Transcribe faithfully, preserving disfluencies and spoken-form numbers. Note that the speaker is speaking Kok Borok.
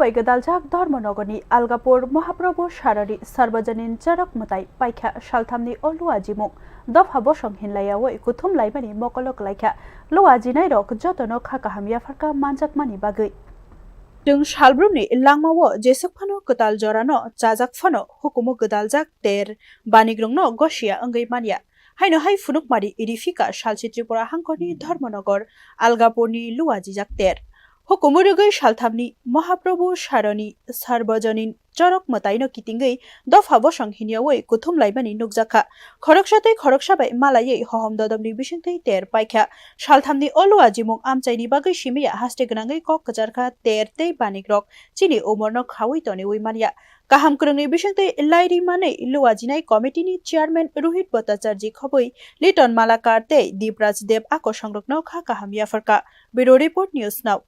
Bai gwdaljak Dharmanagarni Algapur Mahaprabhu Saroni Sarbajanin Chorok Mwtai paikha salthamni o luajimung dopha bosong hinlaiyawi kuthum laimani mokolo kwlaikha. Luajinairok jotono kha kaham yapharkha manjakmani bagwi. Chwng salbrumni langmao jeswk phano kwtal jorano chajak phano hukumu gwdaljak ter banikrokno gosia wngwi manya. Haino hai phunukmani riphika salsi Tripura hangkorni Dharmanagar Algapurni luajijak ter. Hukumu rwgwi salthamni Mahaprabhu Saroni Sarbajanin Chorok Mwtaino kitingwi dopha bosong hinyawi kuthum laimani nukjakha. Khoroksa tei khoroksa bai malaiwi hohom dodomni bisingtwi ter paikha. Salthamni o luajimung amchaini bagwi simiya haste gwnangwi kok kwcharkha ter tei banikrok chini umorno khawi toniwi manya. Kaham kwrwngni bisingtwi lairi manwi luajinai committee-ni chairman Rohit Bhattacharjee khobwi Liton Malakar tei Dipraj Deb a kosongrokno kha kaham yapharkha. Bureau Report, News Now.